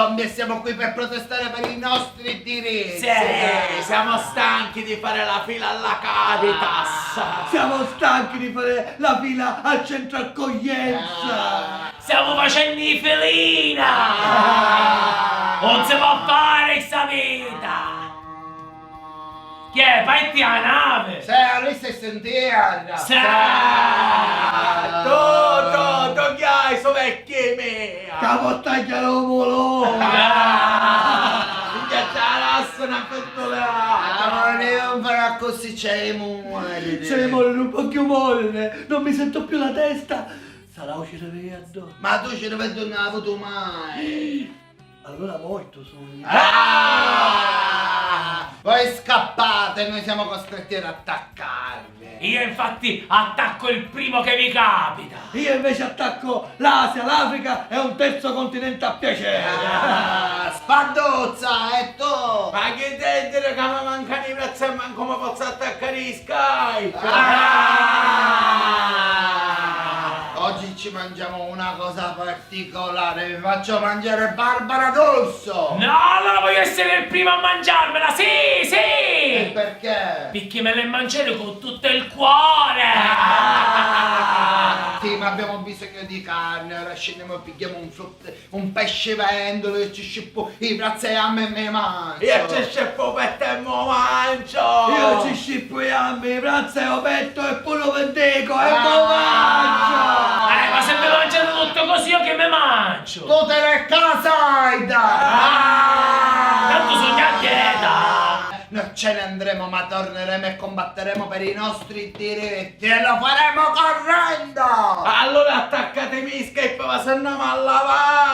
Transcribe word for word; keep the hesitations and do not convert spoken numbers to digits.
Noi siamo qui per protestare per i nostri diritti. Sì, siamo stanchi di fare la fila alla Caritas. Siamo stanchi di fare la fila al centro accoglienza. Ah. Stiamo facendo i filina! Ah. Non si può fare sta vita! Chi è? Parti a nave! Sì, lui si sente in terra! Sì! Tu, tu, tu chi hai, so vecchi mia! Ca portagghia lo mulo! Ah! Minchia, c'ha la lassa una pettola! Ah, ma non devi fare così, c'è i muori! C'è i muori, non posso più morire! Non mi sento più la testa! Sarà un cervello. Ma tu cervello non hai avuto mai. Allora morto sono. Ah! Voi scappate, noi siamo costretti ad attaccarvi. Io infatti attacco il primo che mi capita. Io invece attacco l'Asia, l'Africa e un terzo continente a piacere. Ah, Spadduzza, e tu? Ma chi devi dire che mi mancano i braccia e manco mi posso attaccare i Skype? Ah! Oggi ci mangiamo una cosa particolare, vi faccio mangiare Barbara d'Urso! No, allora voglio essere il primo a mangiarmela, sì, sì! E perché? Perché me le mangiare con tutto il cuore! Ah! Sì, ma abbiamo bisogno di carne, ora scendiamo e pigliamo un frutto. Un pescivendolo, io ci scippu i vrazza e a me me mangio. Io ci scippu u pettu e mo mangio. Io ci scippu i ammi, i vrazza e u pettu e puru u vinticu e mo mangio. Eh, ma se mi mangiate tutto così, io che mi mangio? Tu te ne casa, Aida. Ah. Tanto sugnu a dieta. Noi ce ne andremo, ma torneremo e combatteremo per i nostri diritti e lo faremo correndo! Allora attaccatemi i scheppa, se no m'allava!